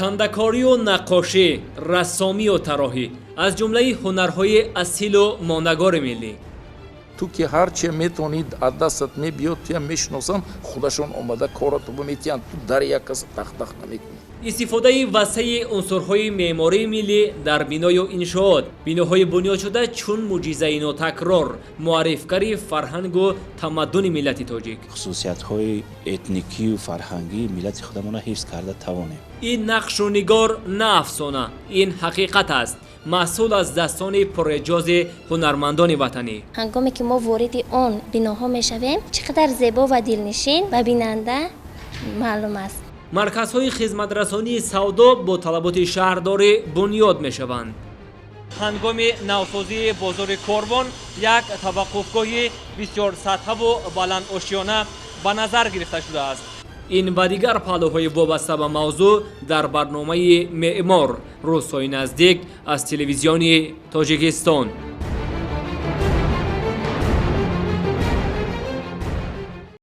Кандакорию наққошӣ, рассомию тарроҳӣ аз ҷумлаи ҳунарҳои асилу мондагори миллӣ. Ту ки ҳарче метавонӣ, аз дастат мебиёд, туям мешиносанд, худашон омада корато метиҳанд, ту дар як кас тахтах намекунӣ. Истифодаи васеи унсурҳои меъмории миллӣ дар биною иншоот, биноҳои бунёдшуда чун мӯъҷизаи нотакрор, муаррифгари фарҳангу тамаддуни миллати тоҷик. Хусусиятҳои этникию фарҳангии миллати худамонро ҳифз карда тавонем. Ин нақшу нигор на афсона, ин ҳақиқат аст, маҳсул аз дастони пурэъҷози ҳунармандони ватанӣ. Ҳангоме ки мо вориди он биноҳо мешавем, чӣ қадар зебо ва дилнишин ба бинанда маълум аст. Марказҳои хизматрасонии савдо бо талаботи шаҳрдорӣ бунёд мешаванд. Ҳангоми навсозии бозори Корвон як таваққуфгоҳи бисёрсатҳаву баландошёна ба назар гирифта шудааст. Ин ва дигар паҳлӯҳои вобаста ба мавзӯъ дар барномаи «Меъмор» рӯзҳои наздик аз Телевизиони Тоҷикистон.